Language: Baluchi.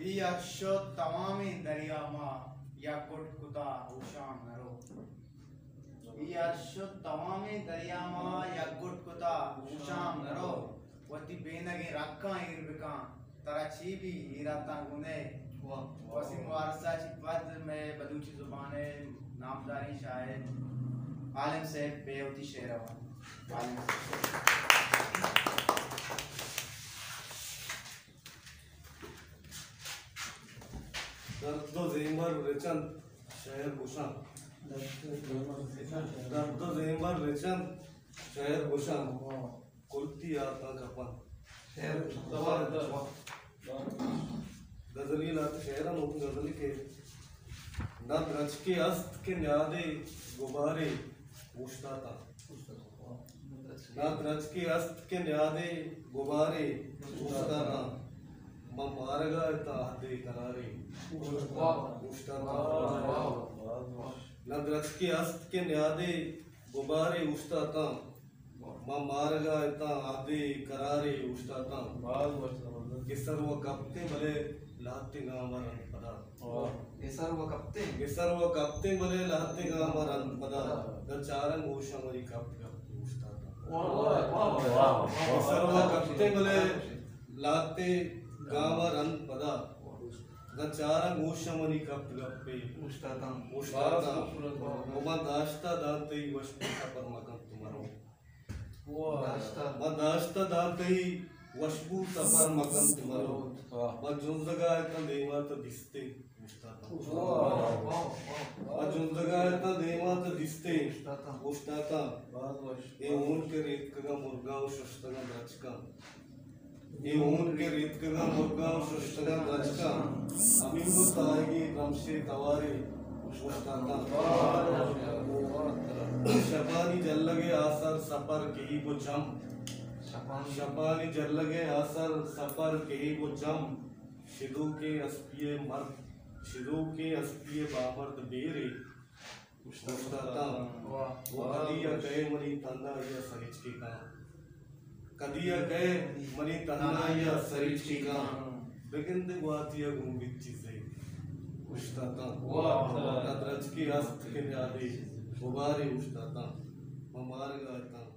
اے ارش ءُ توامیں دریا ما یک گٹ کتا ہوشام نہ رو۔ اے ارش ءُ توامیں دریا ما یک گٹ کتا ہوشام نہ رو۔ وتی بینگیں رکاں ایر بکاں، ترا چے بی اے راتاں گون ئے۔ واہ۔ وسیم وارث ءَ چہ پد مئے بلوچی زبان ءِ نامداریں شاعر عالم صاحب بہ وتی شعر ءَ وانت۔ عالم صاحب۔ درد ءُ زیمر رچنت شئیر گوشاں۔ درد ءُ زیمر رچنت شئیر گوشاں۔ کلتی آتاں کپنت۔ شئیر گوشاں۔ غزلی نات شئیر ءَ نوں غزلی کہ نہ درچکے است کہ نیادے گبارے اوشتاتاں۔ نہ درچکے است کہ نیادے گبارے اوشتاتاں۔ من مارگا اتاں عہدے قرارے اوشتاتاں۔ نہ درچکے است کہ نیادے گبارے اوشتاتاں۔ من مارگا اتاں عہدے قرارے اوشتاتاں۔ باز وش زبردست۔ گسر و کپتیں بلے لہتیں گام ءَ رند پدا۔ واہ۔ گسر و کپتیں۔ گسر و کپتیں بلے لہتیں گام ءَ رند پدا۔ داں چارنگ ہوش ءَ منی کپت گپتے اوشتاتاں۔ واہ، واہ، واہ، واہ۔ گسر و کپتیں بلے لہتیں گام ءَ رند پدا۔ داں چارنگ ہوش ءَ منی کپت گپتے اوشتاتاں۔ اوشتاتاں۔ باز خوبصورت، واہ۔ و من داشتہ داں تئی وش بوت ءَ پر مکن تو مرو۔ واہ۔ داشتہ۔ من داشتہ داں تئی وش بوت ءَ پر مکن تو مرو۔ واہ۔ من جنزگا اتاں دیما تو دیستے اوشتاتاں۔ واہ، واہ، واہ۔ من جنزگا اتاں دیما تو دیستے اوشتاتاں۔ اوشتاتاں۔ باز وش۔ اے ہون کہ ریتکگاں مرگاں و ششتگاں درچکاں۔ اے ہون کہ ریتکگاں مرگاں و ششتگاں درچکاں۔ ہمینگو تاہگی رمشے توارے اوشتاتاں۔ شپانی جلگے آسر سپر کہیب و چم۔ شپانی جلگے آسر سپر کہیب و چم۔ شدوکیں اسپی ءِ مرد، شدوکیں اسپی ءِ بامرد بیرے اوشتاتاں۔ واہ۔ و کدی ءَ کئے منی تہنائی ءَ سر ہچکے کاں۔ کدی ءَ کئے منی تہنائی ءَ سر ہچکے کاں۔ بگندے گواتی ءَ گوں بیت چیزے اوشتاتاں۔ واہ۔ نہ درچکے است کہ نیادے گبارے اوشتاتاں۔ من مارگا اتاں